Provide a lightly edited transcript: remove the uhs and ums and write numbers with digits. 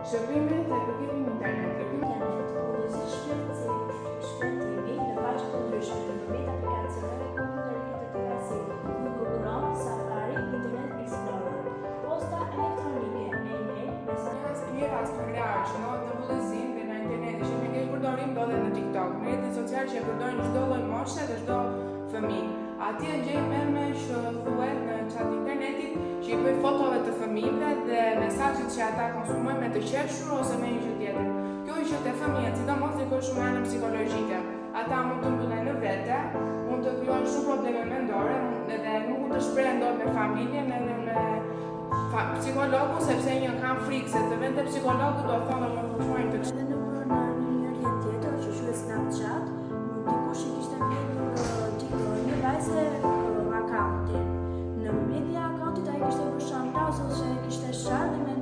Shërbimet dhe kërkimi në internet. Kërkimi Internet, mundësi shfletimi në faqe të ndryshme nëpërmjet aplikacioneve kompjuterike të tilla si Google Chrome, Safari, Internet Explorer, posta elektronike, e-mail, mesazhe. Një rast real që ndodhet në bullizim dhe në internet që me keq përdorim ndodhet në TikTok, në rrjetin social që e përdorin çdo lloj moshe dhe çdo fëmijë. Atje gjej meme që thuhet në chat internetit që i bëj fotove të fëmijëve dhe mesazhet që ata konsumojnë me të qeshur ose me një gjë tjetër. Kjo gjë te fëmijët sidomos ndikon shumë në anën psikologjike. Ata mund të mbyllen në vete, mund të krijojnë shumë probleme mendore, mund edhe nuk mund të shprehen dot me familjen edhe me fa, psikologun sepse një kanë frikë se të vjen te psikologu do thonë më përshkruajnë të Edhe në për në një një rrjet tjetër që quhet Snapchat, dikush i kishte mbledhur ë, një vajze ë, akauntin. Në mbledhje e akauntit ai kishte bërë shantazh ose kishte sharë dhe me.